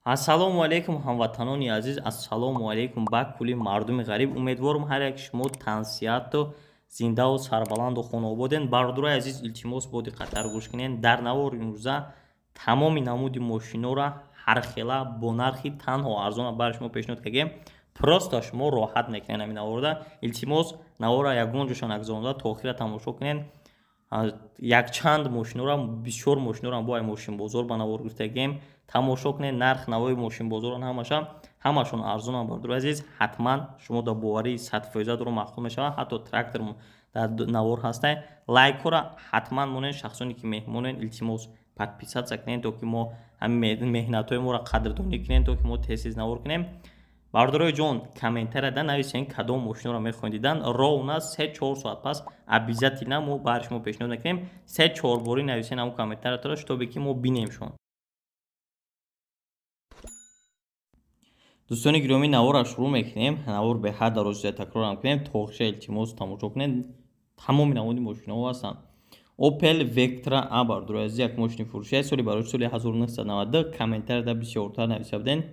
Ассалому алайкум, ҳамватанони азиз, ассалому алайкум ба кулли мардуми ғариб. Умедворам, ҳар як шумо тансиҳату зиндаву сарбаланду хонаободен. Бародарои азиз, илтимос, бо диққаттар гӯш кунед. Дар навори имрӯза тамоми намуди мошинора ҳархела бо нархи танҳо арзона барои шумо пешниҳод кардем. Просто шумо роҳат мекунед ҳамин наворда. Илтимос, навора ягон ҷоша нагузаронда то охира тамошо кунед. Якчанд мошинора, бисёр мошинора бо ай мошинбозор ба навор гирифтагем. Тамошо кунед, нарх навои мошинбозорон ҳамаша ҳамашон арзонанд. Бародари азиз, ҳатман шумо дар боварии 100% дорум маъқул мешавад. Ҳатто трактор дар навор ҳастай. Лайкҳоро ҳатман монед, шахсоне ки меҳмонед, илтимос, подписаться кунед, то ки мо ҳамин меҳнатҳои моро қадрдонӣ кунем, то ки мо тез-тез навор кунем. Бародарои ҷон, комментарияда нависен, кадом мошиноро мехоҳед дидан. Ровно 3-4 соат пас обязательно мо барои шумо пешниҳод мекунем. 3-4 борӣ нависен ҳамон комментариятро, чтобы ки мо бинемшон. Дӯстони гиромӣ, наворро шурӯъ мекунем. Навор беҳад дарозия, такрорам кунем, то охиша илтимос, тамошо кунед. Тамоми намуди мошиноҳо ҳастанд. Opel Vectra A, бародарои азиз, як мошини фурӯшӣ, соли барои соли 1992. Комментарияда бисёртар нависа буден.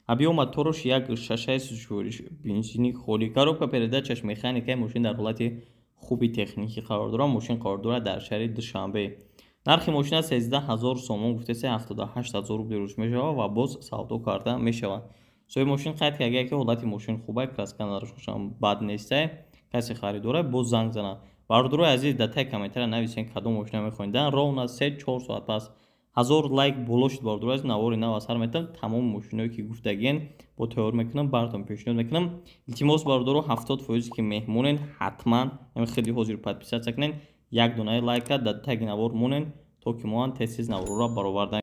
Объём моторш 1,6, сӯзишвориш бензини холӣ, коробка передачаш механика. Мошин дар ҳолати хуби техникӣ қарор дорад. Мошин қарор дорад дар шаҳри Душанбе. Нархи мошина 13 000 сомон гуфтеса, 78 000 рубли рус мешавад ва боз савдо карда мешавад. Соҳиби мошин қайд карда, ки ҳолати мошин хубай, краска нарушашам бад нестай. Касе харидора, боз занг занад. Бародарои азиз, дар таи комментария нависен, кадом мошина мехоҳед. Ровно 3-4 соат пас 1000 лайк боло шуд, бародарои азиз, навори нав асар метам. Тамоми мошиное ки гуфтагиен, бо тайёр мекунам, баратон пешниҳод мекунам. Илтимос, бародаро, 70 фоизе ки меҳмонен, ҳатман ҳамин хеле ҳозир подписаться кунен, як донаи лайка дар таги навор монен, то ки мо тез-тез наворро бароварда.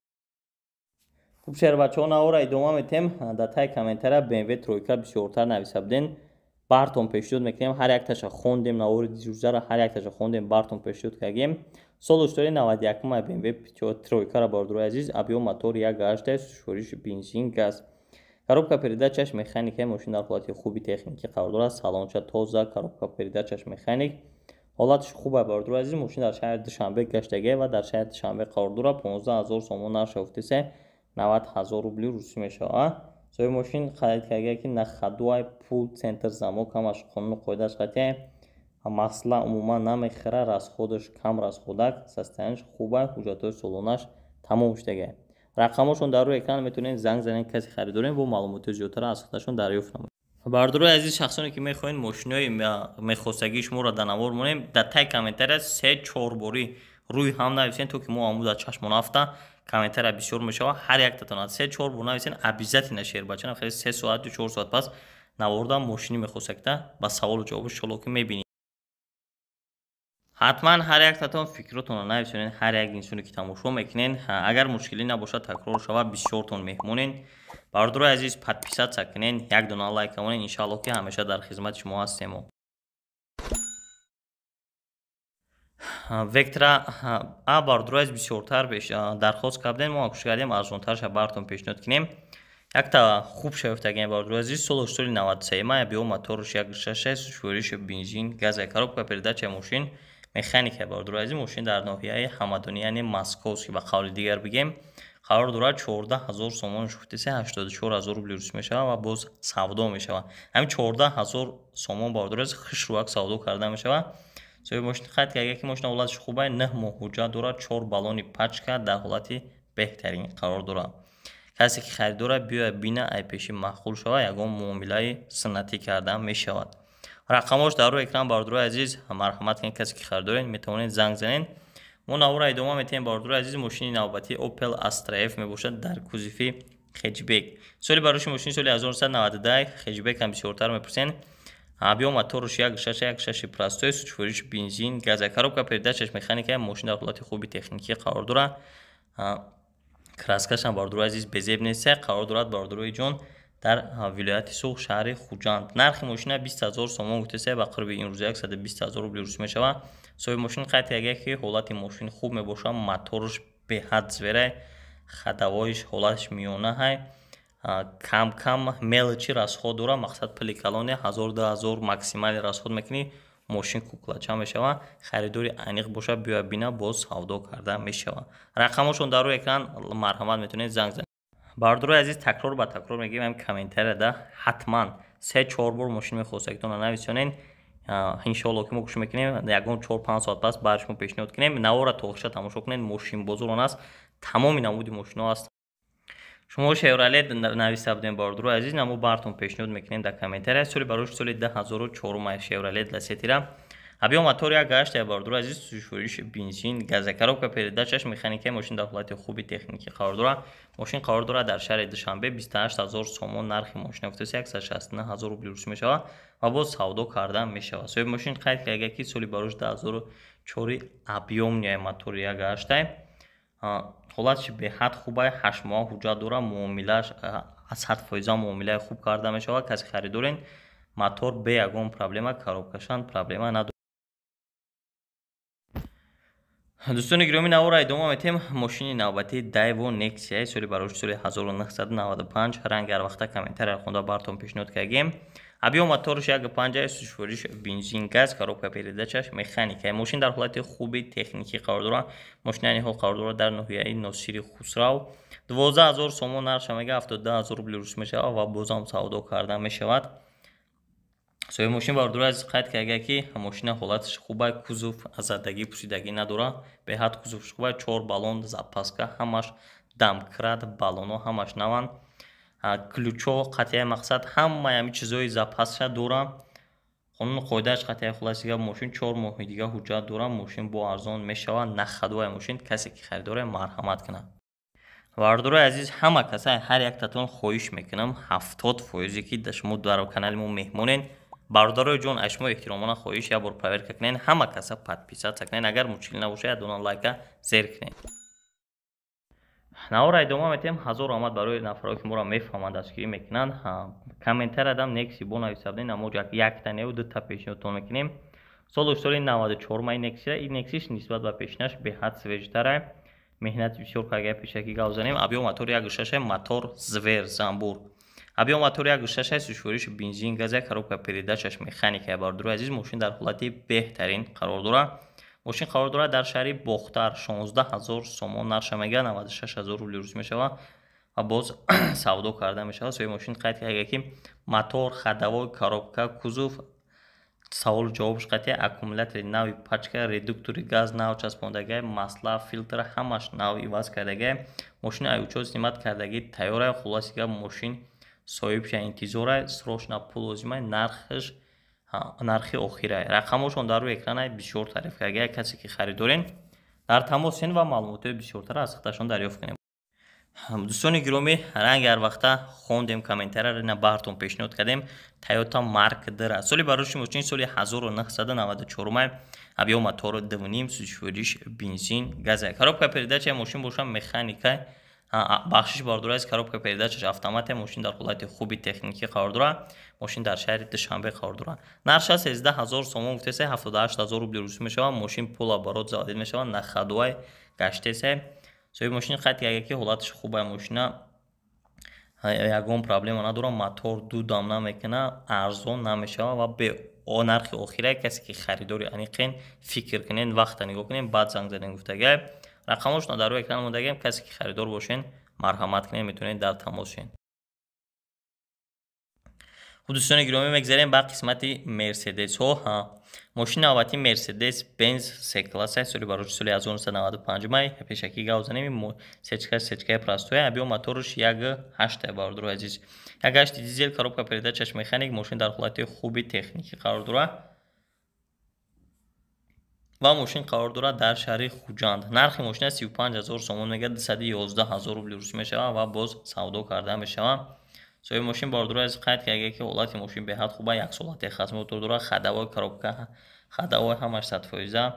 Хуб, шербачаҳо, наворро идома метем. Дар таи комментария BMW тройка бисёртар нависа буден, бартон пешниҳод мекунем. Ҳар якташа хондем, навори дирӯзаро ҳар якташа хондем, бартон пешниҳод кардем. Солу соли 91 BMW тройкара, бародарои азиз, объём мотор 1,8, сӯзишвориши бензин, газ, коробка передачаш механика. Мошин дар ҳолати хуби техникӣ қарор дорад, салонча тоза, коробка передачаш механик, ҳолаташ хуб. Бародарои азиз, мошин дар шаҳри Душанбе гаштагия ва дар шаҳри Душанбе қарор дорад. 15 000 сомон нархша гуфтесе, 90 000 рубли русӣ мешавад. Соҳиби мошин қайд карда, ки на ходовой, пул, центр замок, ҳамаш қонуну қоидааш қатъия, масла умуман намехӯра, расходаш кам, расходак, состояниеш хуба, ҳуҷҷатҳои солонаш тамом шудагия. Рақамҳошон дар рӯи экран, метавонед занг занед. Касе харидорем, бо маълумоти зиёдтар аз худашон дарёфт намоед. Бародарои азиз, шахсоне ки мехоҳед мошинои мехостагии шуморо дар навор монем, дар таи комментария 3-4 борӣ рӯи ҳам нависен, то ки мо амуда чашмон афта. Комментария бисёр мешавад, ҳар яктатон 3-4 бор нависен. Обязательно, шербача, хеле 3 соат, 4 соат пас наворда мошини мехостагита ба саволу ҷавоб иншолло ки мебинед. Ҳатман ҳар яктатон фикротонро нависонед. Ҳар як инсоне ки тамошо мекунед, агар мушкилӣ набошад, такрор шавад, бисёртон меҳмонед. Бародарои азиз, подписаться кунед, як дона лайк монед. Иншаалло ки ҳамеша дар хизмати шумо ҳастем. Вектра А, бародарои азиз, бисёртар дархост кардем, мо кӯшиш кардем арзонтарша баратон пешниҳод кунем. Якта хуб шаёфтагем, бародарои азиз, солу соли 93-ма, объём моторш 1,6, сӯзишвориши бензин, газа, коробка передача мошин механика. Бародарои азиз, мошин дар ноҳияи Ҳамадонӣ, яъне Московский ба қавли дигар бигем, қарор дорад. 14 000 сомон шуфтисе, 84 000 рубли рус мешавад ва боз савдо мешавад. Ҳамин 14 000 сомон, бародарои азиз, хушрӯяк савдо карда мешавад. Соҳиби мошин қайд карда, ки мошина ҳолаташ хубай, 9 моҳ ҳуҷҷат дорад, чор баллони пачка дар ҳолати беҳтарин қарор дорад. Касе ки харидора, биёяд, бина, ай пеши маъқул шавад, ягон муомилаи суннатӣ карда мешавад. Рақамҳош дар рӯи экран, бародарои азиз, марҳамат кунед. Касе ки харидоред, метавонед занг занед. Мо наворро идома метиҳем, бародарои азиз. Мошини навбатӣ Opel Astra F мебошад дар кузови хэтчбек. Соли бароши мошини соли 1992. Хэтчбек ҳам бисёртар мепурсен. Объём моторш 1,6, 1,6 простой, сӯзишвориш бензин, газа, коробка передачаш механика. Мошин дар ҳолати хуби техникӣ қарор дорад, краскашам, бародарои азиз, безеб нест. Қарор дорад, бародарои ҷон, дар вилояти Суғд, шаҳри Хуҷанд. Нархи мошина 20 000 сомон гуфтесе, ба қурби имрӯза 120 000 рубли рус мешавад. Соҳиби мошин қайд карда, ки ҳолати мошин хуб мебошад, моторш беҳад зверай, ходовоиш ҳолаташ миёнаҳай, кам кам мелочи расход дорад. Мақсад, пули калоне, 1000, 2000 максимальный расход мекунӣ, мошин куклача мешавад. Харидори аниқ бошад, биёяд, бина, боз савдо карда мешавад. Рақамҳошон дар рӯи экран, марҳамат, метавонед занг занед. Бародарои азиз, такрор ба такрор мегӯем, ҳам комментарияда ҳатман 3-4 бор мошин мехостагитонро нависонед. Иншоалло, ки мо кӯшиш мекунем, ягон 4-5 соат пас бар шумо пешниҳод кунем. Навора то охиша тамошо кунед, мошинбозор он аст, тамоми намуди мошино аст. Шумо Шевролет нависта будем, бародарои азиз, намо бартон пешниҳод мекунем дар комментария. Соли барош соли 2004 Шевролет Ласетира. Объём мотор 1,8, бародарои азиз, сӯзишвориш бензин, газа, коробка передачаш механика. Мошин дар ҳолати хуби техникӣ қарор дорад. Мошин қарор дорад дар шаҳри Душанбе. 28 000 сомон нархи мошина гуфтааст, 169 000 рубли русӣ мешавад ва боз савдо карда мешавад. Соҳиби мошин қайд карда, ки соли барош 2004, объёмный, мотори 1,8, ҳолатш беҳад хубай, 8 моҳ ҳуҷҷат дорад, муомилааш 100%-а муомилаи хуб карда мешавад. Касе харидорен, мотор бе ягон проблема, коробкашан проблема надорад. Дӯстони гиромӣ, навора идома метем. Мошини навбатии Дайво Нексия, соли барош соли 1995. Ранги ҳарвақта комментария хонда бартон пешниҳод кардем. Объём моторш 1,5, сӯзишвориш бензин, газ, коробка передачаш механика. Мошин дар ҳолати хуби техникӣ қарор дорад. Мошин айни ҳол қарор дорад дар ноҳияи Носири Хусрав. 12 000 сомон нархша мега, 72 000 рубли рус мешавад ва бозам савдо карда мешавад. Соҳиби мошин, бародари азиз, қайд карда, ки мошина ҳолаташ хуба, кузов задагӣ, пӯсидагӣ надорад, беҳад кузовш хуба, чор баллон запаска ҳамаш, домкрат, баллонҳо ҳамаш наванд, ключо қатъияи, мақсад, ҳамаи ҳами чизҳои запасша дора, қонуну қоидааш қатъияи. Хулоси гап, мошин 4 моҳи дига ҳуҷҷат дорад. Мошин бо арзон мешавад, на ходовая мошин. Касе ки харидоре, марҳамат кунад. Бародарои азиз, ҳама каса, ҳар яктатон хоҳиш мекунам, 70%-е ки шумо дар канали мо меҳмонен, бародарои ҷон, аз шумо эҳтиромона хоҳиш: як бор проверка кунед, ҳама каса подписаться кунед, агар мушкил набошад, як дона лайка зер кунед. Навора идома метем. Ҳазор омад барои нафарое ки моро мефаҳманд, дастгирӣ мекунанд. Комментария Некси бо нависа будем, намо якта неу дута пешниҳодтон мекунем. Солу соли 94-маи Нексия. Ин Нексиш нисбат ба пешинаш беҳад свежтара, меҳнати бисёр карда. Пешакӣ гап занем, объём мотор 1,6, мотор зверь, замбур. Объём мотор 1,6, сӯзишвориш бензин, газа, коробка передачаш механика. Бародарои азиз, мошин дар ҳолати беҳтарин қарор дорад. Мошин қарор дорад дар шаҳри Бохтар. 16 000 сомон нарша мега, 96 000 рубли рус мешавад ва боз савдо карда мешавад. Соҳиби мошин қайд карда, ки мотор, ходовой, коробка, кузов саволу ҷавобш қатъия, аккумулятори нави пачка, редуктори газ нав часпондагай, масла, филтр ҳамаш нав иваз кардагай. Мошини аючо снимать кардагӣ тайёра. Хулоси гап, мошин соҳибша интизора, срочно пул лозима, нархаш нархи охирай. Рақамошон дар рӯи экранай, бисёр тариф карда. Касе ки харидорен, дар тамосен ва маълумотҳои бисёртар аз худашон дарёфт кунем. Дӯстони гиромӣ, ранги ҳарвақта хондем комментарияро, ина баҳртон пешниҳод кардем. Тойота Марк Дра, соли бароши мошин соли 1994, объём мотор 2,5, сӯзишвориш бензин, газа, коробка передачаи мошин боша механика. Бахшиш, бародари азиз, коробка передачаш автомате. Мошин дар ҳолати хуби техникӣ қарор дорад. Мошин дар шаҳри Душанбе қарор дорад. Нархша 13 000 сомон гуфтеса, 78 000 рубли русӣ мешавад. Мошин полуоборот заводить мешавад, на ходовай гаштеса. Соҳиби мошин қайд карда, ки ҳолаташ хубай, мошина ягон проблема надорад, мотор дудам намекунад, арзон намешавад ва бе нархи охира. Касе ки харидори аниқен, фикр кунед, вақта нигоҳ кунед, баъд занг заден гуфтагай. Рақамошона дар рӯи экран мондагем. Касе ки харидор бошен, марҳамат кунед, метавонед дар тамос шен. Хуб, дӯстони гиромӣ, мегзарем ба қисмати Мерседесҳо. Мошини навбатии Мерседес Бенз С класса, соли бароши соли 1995 май. Пешакӣ гап занем, сечка, сечкаи простоя. Объём моторш 1,8, бародарои азиз, 1,8 дизел, коробка передачаш механик. Мошин дар ҳолати хуби техникӣ қарор дорад ва мошин қарор дорад дар шаҳри Хуҷанд. Нархи мошина 35 000 сомон мега, 211 000 рубли русӣ мешавад ва боз савдо карда мешавад. Соҳиби мошин, бародарои азиз, қайд карда, ки ҳолати мошин беҳад хуба, як сола техосмотр дорад, ходовой, коробка, ходовой ҳамаш 100%.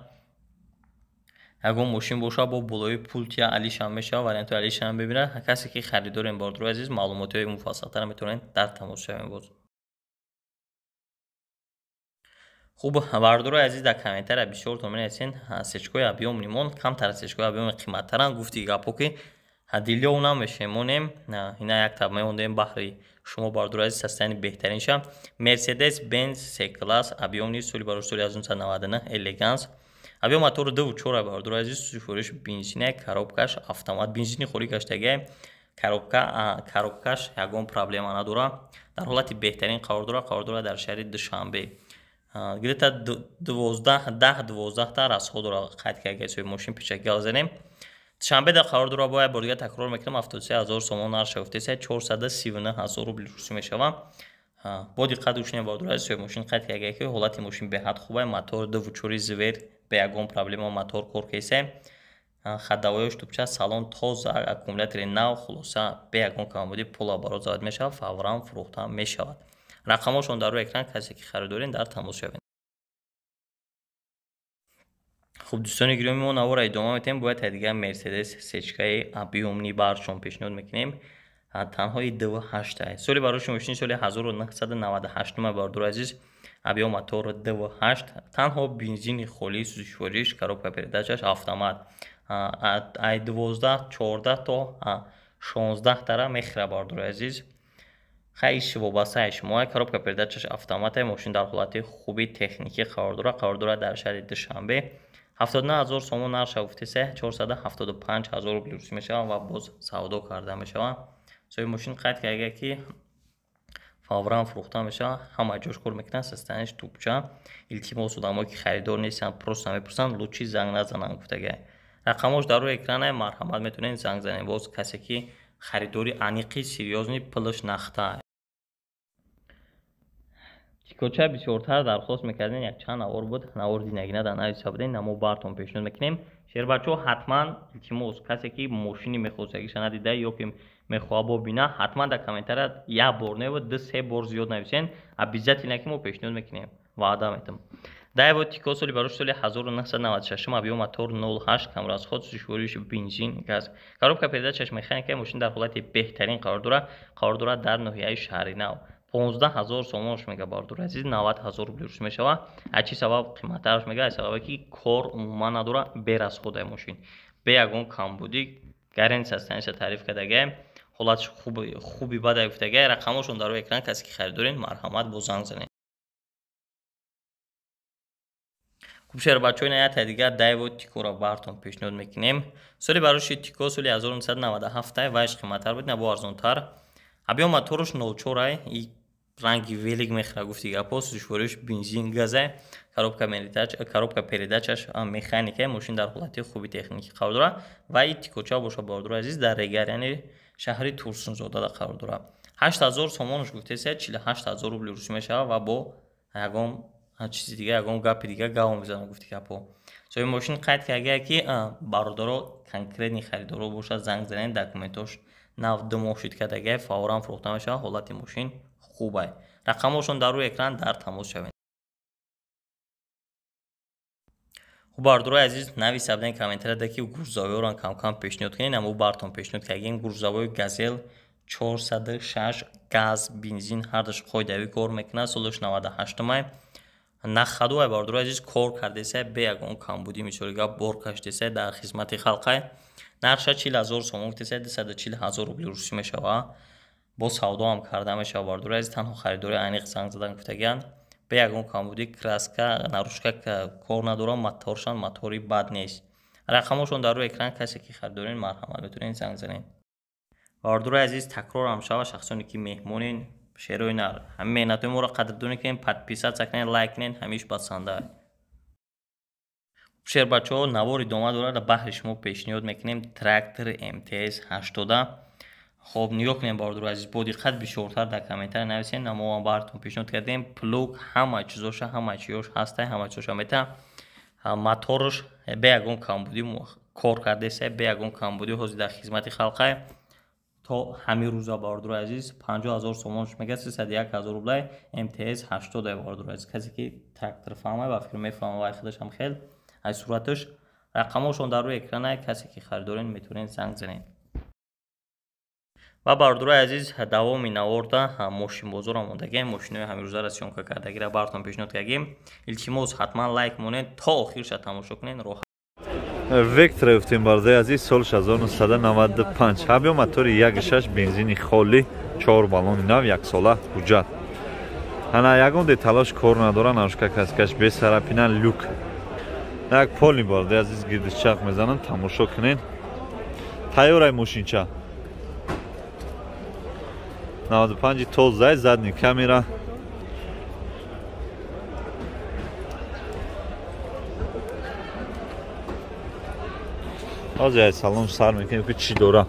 Ягон мошин боша, бо болои пултия алишам мешавад, вариантҳои алишам бибинад. Касе ки харидорем, бародарои азиз, маълумотҳои муфассалтара метавонед дар тамос шавем боз. Хуб, бародарои азиз, дар комментария бисёртон менависен, сечкои объёмный мон камтар, сечкои объёмный қиматтаранд. Гуфти гапҳо, ки дилёв намешем, монем, ина якта меондем баҳри шумо, бародарои азиз, состояни беҳтаринша. Мерседес Бенз С класс объёмный, соли барои соли 1999, Элеганс. Объём мотор 2,4, бародарои азиз, сӯзишвориш бензина, коробкаш автомат, бензини холӣ гаштагай. Коробкаш ягон проблема надорад. Дар ҳолати беҳтарин қарор дорад, қарор дорад дар шаҳри Душанбе. Где-то 10-12 та расход дорад қайд карда соҳиби мошин пешакӣ гап занем. Душанбе дар қарор дорад, бо як бор дигар такрор мекунам, 73 ҳазор сомон нархша гуфтеса, 439 ҳазор рубли русӣ мешавад. Бо диққат гӯш кунед бародари соҳиби мошин қайд карда ки ҳолати мошин беҳад хуб аст, мотор 2.4 зверь, бе ягон проблема мотор кор кеса. Ходовоёш тупча, салон тоза, аккумулятори нав, хулоса бе ягон камбудӣ полуоборот завод мешавад, фавран фурӯхта мешавад. Рақамҳошон дар рӯи экран, касе ки харидорин дар тамос шавед. Хуб дӯстони гиромӣ, мо навора идома медиҳем. Бояд дигар Мерседес сечкаи объёмный баршон пешниҳод мекунем. Танҳои 2.8. Соли бароши мошини соли 1998 бародари азиз, объём мотор 2.8, танҳо бензини холӣ, сӯзишвориш, коробка передачаш автомат. Ай 12, 14 то 16 тара мехӯра бародари азиз. Хайш вобаста ай шумо. Коробка передачаш автомат, мошин дар ҳолати хуби техникӣ қарор дорад, қарор дорад дар шаҳри Душанбе. 79 ҳазор сомон нархша гуфтеса, 475 ҳазор рубли русӣ мешавад ва боз савдо карда мешавад. Соҳиби мошин қайд карда ки фавран фурӯхта мешавад, ҳама ҷош кор мекунад, состояниш тупча. Илтимос одамое ки харидор нестанд, просто мепурсанд, лучи занг назананд гуфтага. Рақамҳош дар рӯи экрана, марҳамат метавонед занг занед. Боз касе ки харидори аниқи серьёзный пулаш нахта. Тикоча бисёртар дархост мекардем, якчанд навор буд, навор динагина дар нависа будем, намо бартон пешниҳод мекунем. Шербачаҳо ҳатман илтимос, касе ки мошини мехостагиша надида ё ки мехоҳад бобина, ҳатман дар комментария як бор не, 2-3 бор зиёд нависен, обязательно ки мо пешниҳод мекунем, ваъда метам. Дайво Тико соли барош соли 1996, объём мотор 0.8, камрасход, сӯзишвориш бензин, газ. Коробка передачаш механика, мошин дар ҳолати беҳтарин қарор дорад, қарор дорад дар ноҳияи Шаҳри Нав. 15 ҳазор сомонш мега бародари азиз, 90 ҳазор рубли русӣ мешавад. Аз чӣ сабаб қиматтараш мега? Аз сабабе ки кор умуман надорад, берасходае мошин, бе ягон камбудӣ, гарантия состояниеша таъриф кардагае, ҳолатш хуби бадай гуфтагае. Рақамҳошон дар рӯи экран, касе ки харидорин марҳамат бо занг занед. Хуб шербачаҳо, ина якта дигар Дайво Тикоро бартон пешниҳод мекунем. Соли бароши Тико соли 1997, вайш қиматтар буд, на бо арзонтар. Объём моторш 0.4, и ранги велик мехӯра гуфти гапо, сӯзишвориш бензин, газа, коробка передачаш механика, мошин дар ҳолати хуби техникӣ қарор дорад ва и Тикоча боша бародари азиз дар Регар, яъне шаҳри Турсунзода қарор дорад. 8 ҳазор сомонш гуфтеса, 48 ҳазор рубли русӣ мешавад ва бо ягон чизи дига, ягон гапи дига гав мезанам гуфти гапо. Соҳиби мошин қайд карда ки бародаро конкретни харидоро бошад, занг занед, документош нав 2 моҳ шид кардагай, фавран фурӯхта мешавад, ҳолати мошин хуб аст. Рақамҳошон дар рӯи экран, дар тамос шавед. Хуб бародарои азиз, нависа будем комментарияда ки грузовойро кам-кам пешниҳод кунед, намо бартон пешниҳод кардем грузовой Газел 406 газ, бензин ҳардуш қоидавӣ кор мекунад, солаш 98 май. Нахадуай бародарои азиз, кор кардеса бе ягон камбудӣ, мисоли гап бор кашидеса дар хизмати халқай. Нархша 40 ҳазор сомон гуфтеса, 240 ҳазор рубли русӣ мешавад. Бо савдо ҳам карда мешавад бародарои азиз, танҳо харидори аниқ занг задан гуфтагианд. Бе ягон камбудӣ, краска, нарушка кор надорад, моторшан мотори бад нест. Рақамҳошон дар рӯи экран, касе ки харидорин марҳамат метавонед занг занед. Бародарои азиз, такрор ҳам шавад, шахсоне ки меҳмонин, шерои нар, ҳамин меҳнатҳои моро қадрдонӣ кунед, подписаться кунед, лайк кунед, ҳамиш басанда. Шербачаҳо, навор идома дорад, баҳри шумо пешниҳод мекунем трактор МТС 80. Хоб нигоҳ кунед бародарои азиз, бо диққат бисёртар дар комментария нависед, мо ҳам баҳртон пешниҳод кардем. Плуг ҳама чизоша, ҳама чиёш ҳаста, ҳама чизоша мета. Моторш бе ягон камбудӣ кор кардеса, бе ягон камбудӣ ҳозир дар хизмати халқай. То ҳамин рӯза бародарои азиз 50 ҳазор сомонш мега, 301 ҳазор рублай МТС 80 бародарои азиз. Касе ки трактор фаҳмад ба фикр мефаҳмад, вай худаш ҳам хел аз сураташ. Рақамҳошон дар рӯи экрана, касе ки харидорен метавонед занг занед. Ва бародарои азиз, давоми наворда мошинбозор омодагем, мошинои ҳамирӯзаро съёмка кардагиро бартон пешниҳод кардем. Илтимос ҳатман лайк монед, то охирша тамошо кунед. Роҳат Вектор гуфтем бародари азиз, соли 1995, объём мотори 1.6, бензини холӣ, 4 баллони нав, яксола ҳуҷҷат. Ана ягон деталош кор надора, нарушка каскаш бесарапина, люк. Як поли бародари азиз гирдичақ мезанам, тамошо кунед. Тайёрай мошинча. 95 тозай, задний камера. Ҳозир салон сар мекунем ки чӣ дора.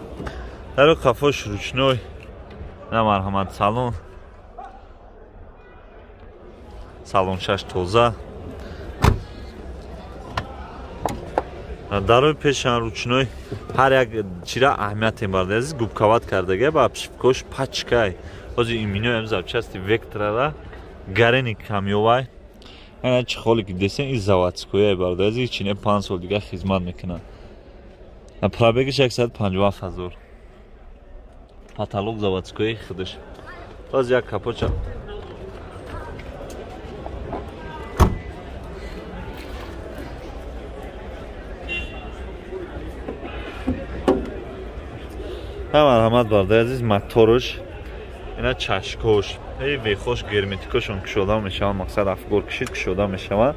Дар қафош ручной. На марҳамат салон. Салончаш тоза. Дарои пешан ручной. Ҳар як чира аҳамият мебарад. Азиз губкават кардага ба пшипкош пачкай. Ҳозир имино ам запчасти Вектрара гарени камёвай. Ана чӣ холе ки десен и заводскоя барад. Азиз чине 5 сол дига хизмат мекунад. Пробегиш 157 000. Потолок заводской худаш. Боз як капоча. Марҳамат бародари азиз, моторш, ина чашкош, эй вехош герметикошон кушода мешаванд, мақсад афгор кишид кушода мешаванд.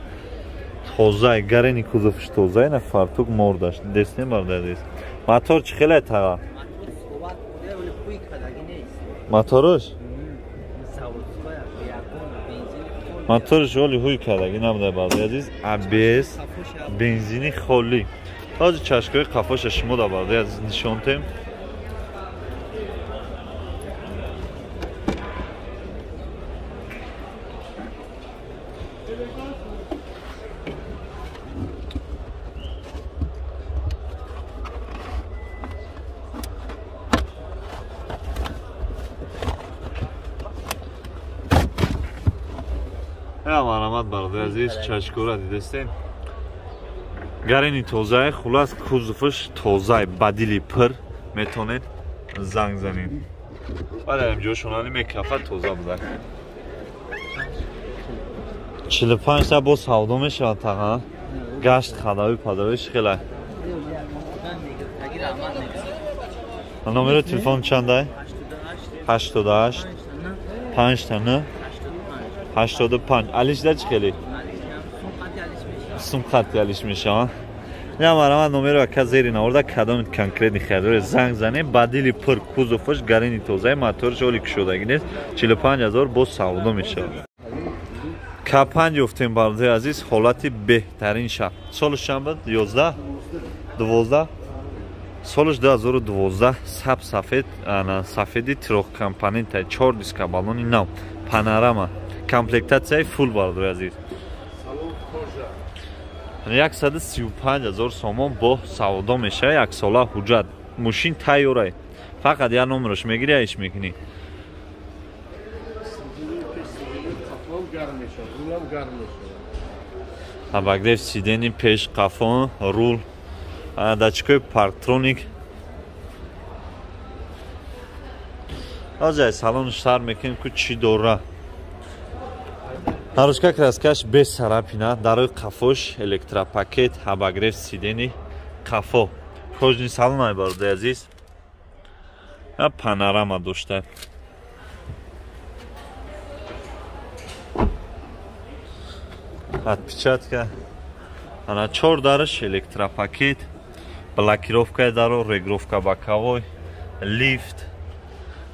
Тозай, гарени кузовш тозай, на фартук мордаш. Десне бародари азиз. Мотор чӣ хеле тага? Моторш? Моторш оли ҳуй кардаги набуда бародари азиз. ABS, бензини холӣ. Ҳозир чашкои қафоша шумо да бародари азиз нишон тем. Марҳамат бародари азиз, чашкора дидестем. Гарени тозае, хулас кузовш тозае, ба дили пир метонед занг занед. Вале ҷошонани мекафа тоза буда. 45 та боз савдо мешавад таға. Гашт хадави падавиш хеле. Номери телефон чандай? 88 5 85. Алиш да чӣ хеле? Сум хати алиш мешавад. Я марҳамат номеро ака зери наворда кадом конкретни харидоре занг занед, ба дили пир кузоваш гарени тозаи, моторш оли кушодаги нест, 45 000 боз савдо мешавад. К5 ёфтем бародари азиз, ҳолати беҳтарин шаб. Солаш чанд буд? 11 12 солаш 2012, саб сафед, ана сафеди трехкомпонента, 4 диска баллони нав, панорама, комплектатсияи фул бародари азиз. 135 000 сомон бо савдо мешавад, яксола ҳуҷҷат. Мошин тайёрай. Фақат як номераш мегири, иш мекунӣ. Обогрев сидени пеш, қафо, рул, датчикои парктроник. Ҳозир салонш сар мекунем ку чӣ дора. Нарушка краскаш без царапина, дарои қафош электропакет, обогрев сидени қафо. Кожни салон ай бародари азиз. Панорама дошта. Отпечатка. Ана 4 дараш электропакет, блокировка даро, регулировка боковой, лифт,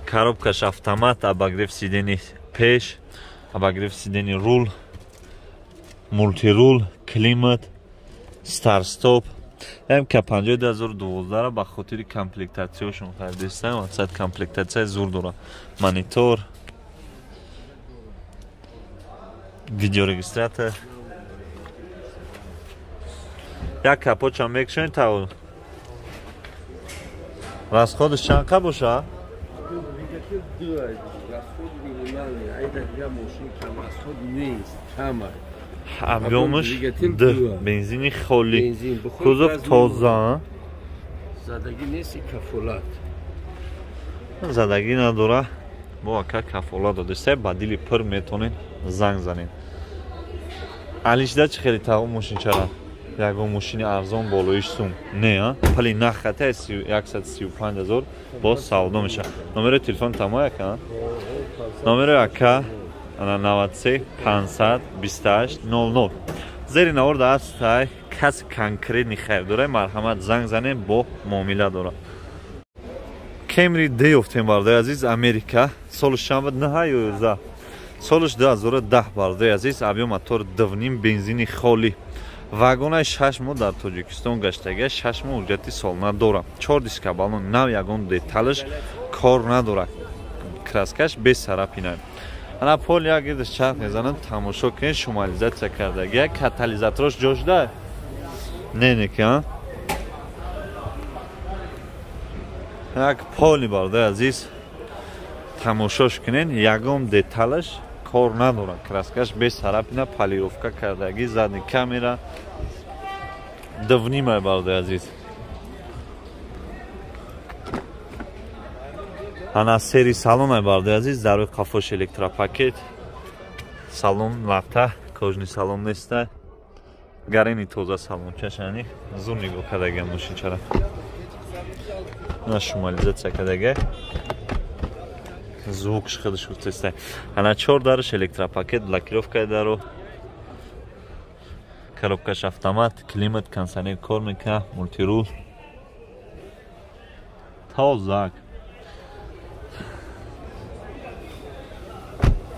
коробкаш автомат, обогрев сидени пеш, обогрев сидени рул, мултирул, климат, старт-стоп. МК5 2012 ба хотири комплектатсияшон харидистам, мақсад комплектатсияи зур дора. Монитор, видеорегистратор. Як капочам мекушем та расходаш чанд қа боша? Объемаш д бензини холӣ, кузов тоза, задагӣ нест, кафолат задагӣ надора. Бо ака кафолат додеста, ба дили пир метонед занг занед. Алишда чӣ хеле тағо мошинчара? Ягон мошини арзон болоиш сум не, пали нахата 135 000 боз савдо мешавад. Номери телефон тамо яка? Номери ака 93 528 00. Зери наворда ҳастай каси конкретни харидора, марҳамат занг занед, бо муомила дора. Camry D ёфтем бародари азиз, Америка. Солиш чанд буд? 9 ё 11? Солиш 2010 бародари азиз, объем мотор 2.5 бензини холӣ. Вагонаи 6 моҳ дар Тоҷикистон гаштага, 6 моҳ ҳуҷҷати солона дорад. 4 диска балон нав, ягон деталаш кор надорад. Краскаш без царапина. Ана пол як гирдаш чарх мезанам, тамошо кунед, шумализатсия кардага, катализаторош ҷо шуда? Не, не ки, а? Як поли бародари азиз, тамошош кунед, ягон деталаш кор надорад. Краскаш без царапина, полировка кардаги, задний камера 2.5 бародари азиз. Ана сери салон бародари азиз, дар рӯи қафош электропакет, салон лата, кожни салон неста, гарени тоза салончашани, зур нигоҳ кардага мошинчара. На шумализатсия кардага, звукш худаш гуфтеста. Ана 4 дарш электропакет, блокировкаи даро, коробкаш автомат, климат, кондиционер кор мекунад, мультирул, тозак.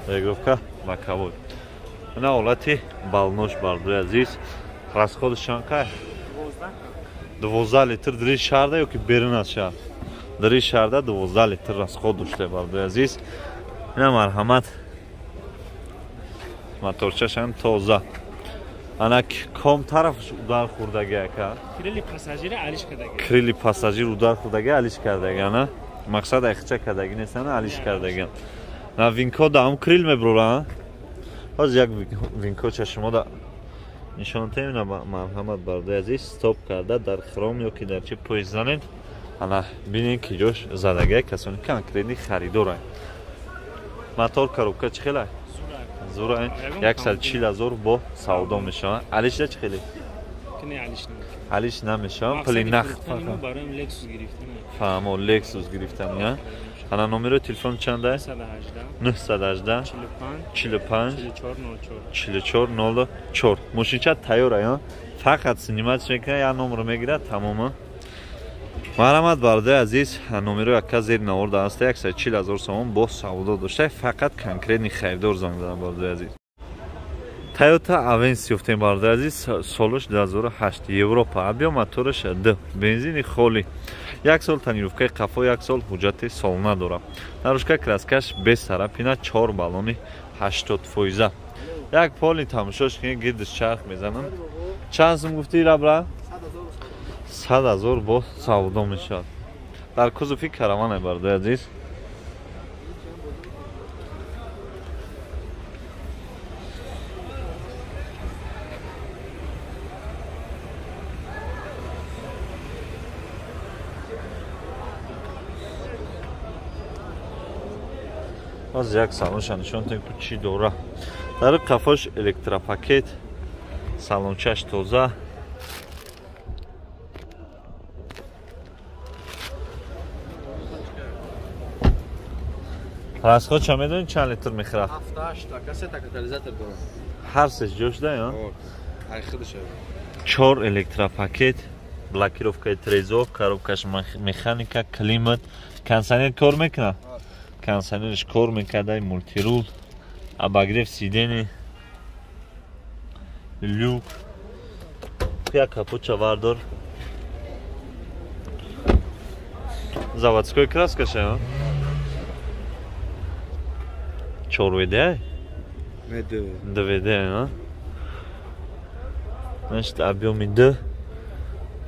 Регулировка боковой. Ана ҳолати балнош бародари азиз, расходаш чанд қай? 12 литр дари шаҳрда ё ки берун аз шаҳр? Дари шаҳрда 12 литр расход дошта бародари азиз. Ина марҳамат, моторчашам тоза. Ана ком тарафш удар хӯрдаги ака? Крили пассажира алиш кардаги. Крили пассажир удар хӯрдаги алиш кардаги, ана мақсад айхча кардаги нестана, алиш кардаги. На винко да ам крил меброра. Ҳозир як винко чашмо да нишон тем. На марҳамат бародари азиз, стоп карда дар хром ё ки дар чи поезд занед. Ана бинед ки ҷош задагай, касони конкретни харидоранд. Мотор коробка чӣ хелай? Зура 140 000 бо савдо мешавад. Алиш чӣ хеле? Алиш намешавад, пули нақд фақат. Барои Lexus гирифтан. Фаҳмо, Lexus гирифтан, я. Ана номери телефон чанда? 918 45 44 04. Мошинча тайёр ая. Фақат снимать мекунад, я номер мегирад, тамома. Марҳамат бародари азиз, номеро яка зери навор дар аст, 140 000 сомон бо савдо дошта, фақат конкретни харидор занг зада бародари азиз. Toyota Avensis ёфтем бародари азиз, солаш 2008, Европа, объем мотораш 2, бензини холӣ. 1 сол тонировкаи қафо, 1 сол ҳуҷҷати солона дорад. Нарушка краскаш без царапина, 4 баллони 80%. Як поли тамошош кунед, гирдиш чарх мезанам. Чанд сум гуфтӣ рабра? 100 000 бо савдо мешавад. Дар кузови караван бародари азиз. Аз як салонша нишон тем ку чӣ дора. Дар қафош электропакет, салончаш тоза. Расход ча медонӣ чанд литр мехӯрад? 7-8 та, кассета катализатор дорад. Ҳар сеш ҷо шуда, ё? Ай худаш. 4 электропакет, блокировкаи трезор, коробкаш механика, климат, кондиционер кор мекунад? Кондиционерш кор мекарда, мультирул, обогрев сидени, люк, як капотча вардор. Заводской краскаша, ё? 4 ВД? Не, 2 ВД, а? Значит, объеми 2,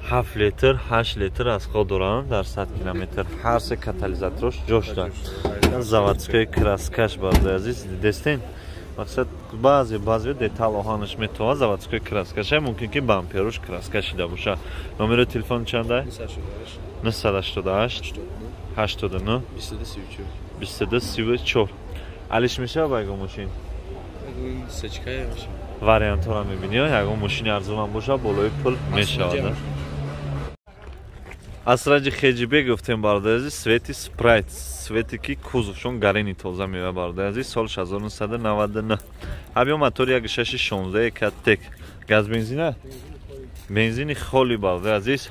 7 литр, 8 литр расход дорам дар 100 километр. Ҳар се катализаторош ҷош дорад. Заводской краскаш бародари азиз, дидестен? Мақсад баъзе детал оҳанаш метавонад заводской краскаша, мумкин ки бамперош краска шида бошад. Номери телефон чанда? 988 89 22 34. Алиш мешавад ба ягон мошин? Вариантҳоро мебинӣ, ягон мошини арзонам бошад, болои пул мешавад. Асраҷи хеҷибе гуфтем бародари азиз, свети спрайт, свети ки кузовшон гарени тоза меояд бародари азиз, соли 1999. Объем мотор 1.6 16 Экотек. Газ бензина? Бензини холи бародари азиз.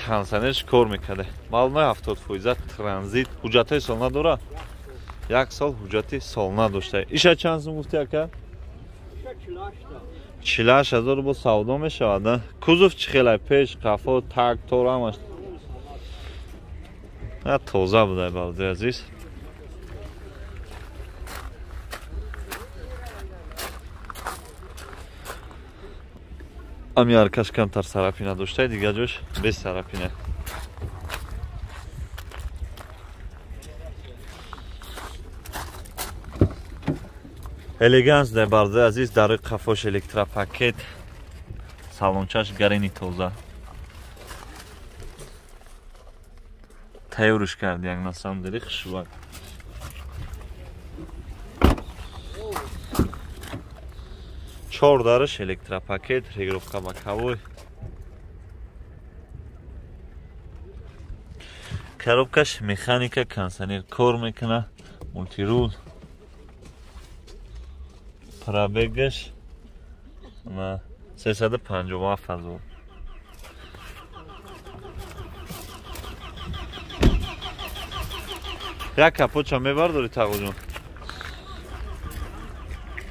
Кондиционерш кор мекарда. Балонои 70% транзит. Ҳуҷҷатҳои солона дора? Як сол ҳуҷҷати солона дошта. Иша чанд сум гуфти ака? 48000 бо савдо мешавад. Кузов чӣ хелай? Пеш, қафо, так, тор ҳамаш. На тоза будай бародари азиз. Ами аркаш камтар сарапина дошта, дигар ҷош без сарапина. Элеганс дар бародари азиз, дарои қафош электропакет, салончаш гарини тоза. Тайёрш кард як на самом деле хушвак. Чор дараш электропакет, регулировка боковой. Коробкаш механика, кондиционер кор мекуна, мультирул. Пробегаш на 357 000. Як капотча мебардори тағоҷон.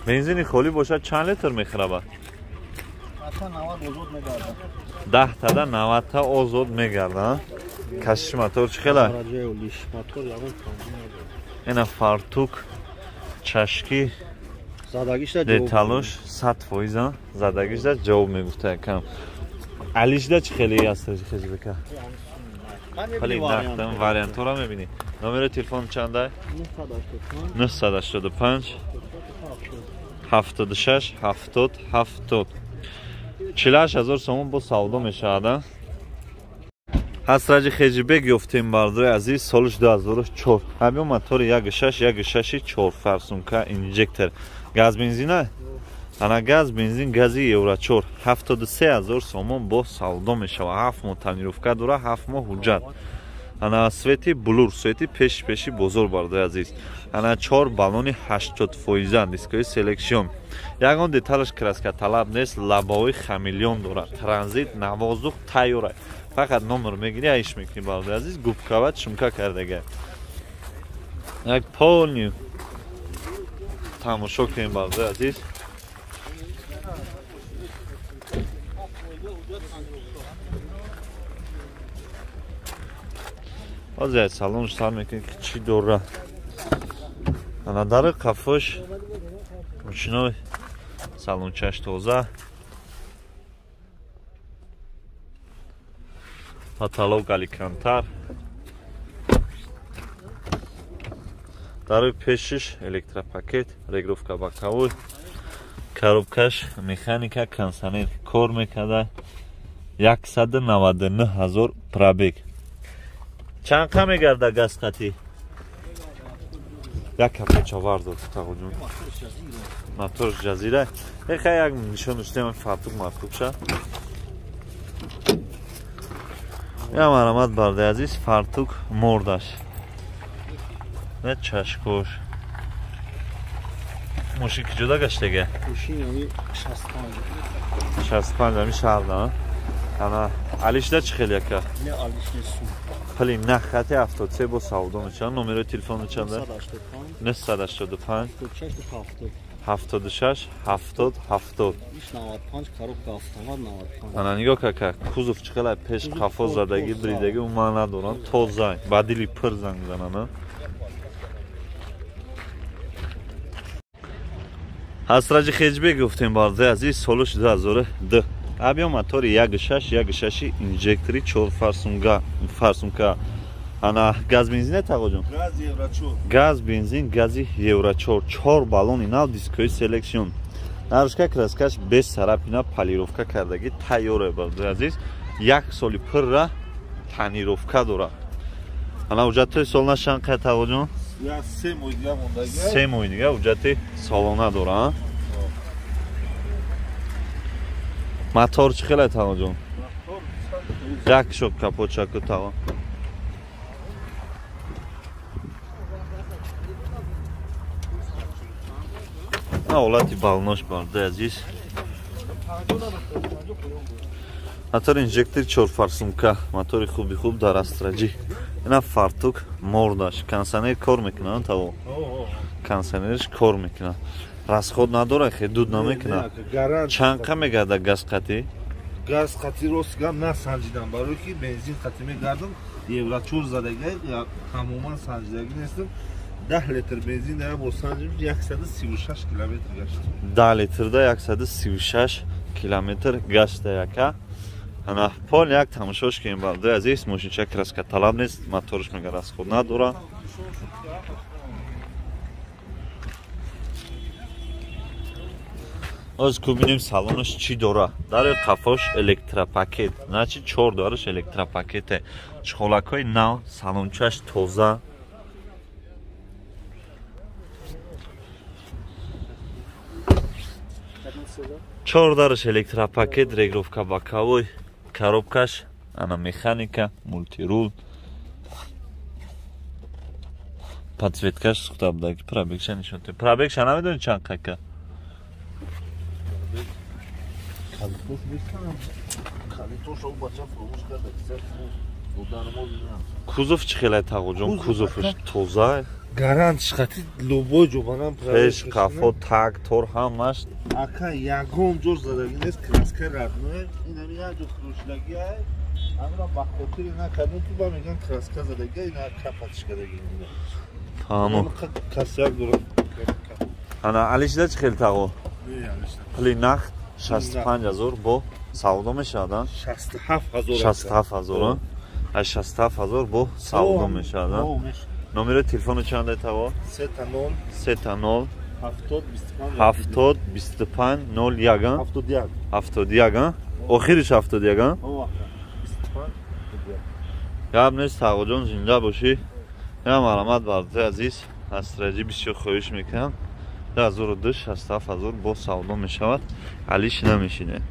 Бензини холӣ бошад чанд литр мехӯрабад? 10 тада 90 та озод мегардад. Кашиши мотор чӣ хела? Ина фартук, чашки, деталош 100% задагишда ҷавоб мегуфта якам. Алишда чӣ хеле аст хезбека? Хеле нахтам вариантҳоро мебинӣ. Номери телефон чанда? 985 76 70 70. 48000 сомон бо савдо мешавад. Ҳасраҷи Хеҷибек ёфтем бародари азиз, солиш 2004. Ҳамин мотори 1.6, 1.6 4 фарсунка инжектор. Газ бензина? Ана газ бензин гази Евро 4. 73000 сомон бо савдо мешавад. 7 моҳ тонировка дора, 7 моҳ ҳуҷҷат. Ана свети блур, свети пеш-пеши бозор бародари азиз. Ана 4 баллони 80% дискои селекшн. Ягон деталаш краска талаб нест, лабаҳои хамелеон дорад. Транзит, навоздух тайёр. Фақат номер мегири, айш мекунӣ бародари азиз, губкава чумка кардага. Як полни тамошо кунем бародари азиз. Ҳозир салонш сар мекунем ки чӣ дора. Ана дари қафош ручной, салончаш тоза. Потолок алькантар. Дари пешиш электропакет, регулировка боковой. Коробкаш механика, кондиционер кор мекарда. 199 000 пробег. Чанд қа мегарда газ қатӣ? Як капоча вардор тағоҷон. Моторш ҷазира. Эха як нишон доштем фартук мартукша. Я марамат бардаи азиз, фартук мордаш. Не чашкош. Мошин ки ҷуда гаштага? Мошин ами 65. 65 ами шаҳрда. Ана алишда чӣ хел яка? Не алиш несу. Пли нахати 73 бо савдо мешавад. Номерои телефону чанда? 985 76 70 70. 95 коробка автомат 95. Ана нигоҳ кака, кузов чӣ хела пеш қафо задагӣ, бридагӣ уман надоранд, тоза, ба дили пир занг зананд. Ҳасраҷи Хеҷбек гуфтем бародари азиз, солиш 2002. Абиё мотори 1.6, 1.6 инжектори 4 фарсунка. Ана газ бензин тағоҷон? Газ Евро 4. Газ бензин гази Евро 4. 4 баллони нав дискои селекшн. Нарушка краскаш без царапина полировка кардагӣ тайёр бародари азиз. Як соли пурра тонировка дорад. Ана ҳуҷҷатҳои солона чанд қай тағоҷон? 3 моҳ дига мондагӣ. 3 моҳ дига ҳуҷҷати солона дорад. Мотор чӣ хеле тағоҷон? Як шок капотчаку тағо. Ҳолати балнош бародари азиз. Мотор инжектор 4 фарсунка, мотори хуби хуб дар Астраҷи. Ина фартук мордаш, кондиционер кор мекунад, таво. Кондиционерш кор мекунад. Расход надора, хе дуд намекунад. Чанд қа мегарда газ қатӣ? Газ қатӣ рост гап насанҷидам, барои ки бензин қатӣ мегардам, евро 4 задагӣ, тамоман санҷидагӣ нестам. 10 литр бензин да бо санҷим 136 километр гашт. 10 литрда 136 километр гашта яка. Ана пол як тамошош кунем бародари азиз, мошинча краска талаб нест, моторш мега расход надора. Оз ку бинем салонаш чӣ дора. Дари қафош электропакет, значит 4 дараш электропакете. Чхолакҳои нав, салончаш тоза. Чор дараш электропакет, регулировка боковой, коробкаш, ана механика, мультирул. Подсветкаш сухта будаки, пробегша нишон дод. Пробегша намедонӣ чанд қака? Кузов чӣ хелай тағоҷон? Кузовш тоза. Гарант шқати любой ҷо банам пеш қафо так тор ҳамаш. Ака ягон ҷо задагӣ нест, краска родной. Инами як ҷо фурӯшидагӣ ай. Ҳамра ба хотири накардем ки ба меган краска задагӣ, ина капатиш кардагӣ. Фаҳмо. Касяк дорад. Ана алишда чӣ хел тағо? Пули нақд 65000 бо савдо мешавад, а? 67000. 67000, а? 67000 бо савдо мешавад, а? Номери телефону чанд е таво? 3 0 3 0 70 25 70 25 01 71 71, охириш 71. Гап нест тағоҷон, зинда бошӣ. Я марҳамат бародари азиз, Астраҷи бисёр хоҳиш мекунам. 2002 67000 бо савдо мешавад. Алиш намешине.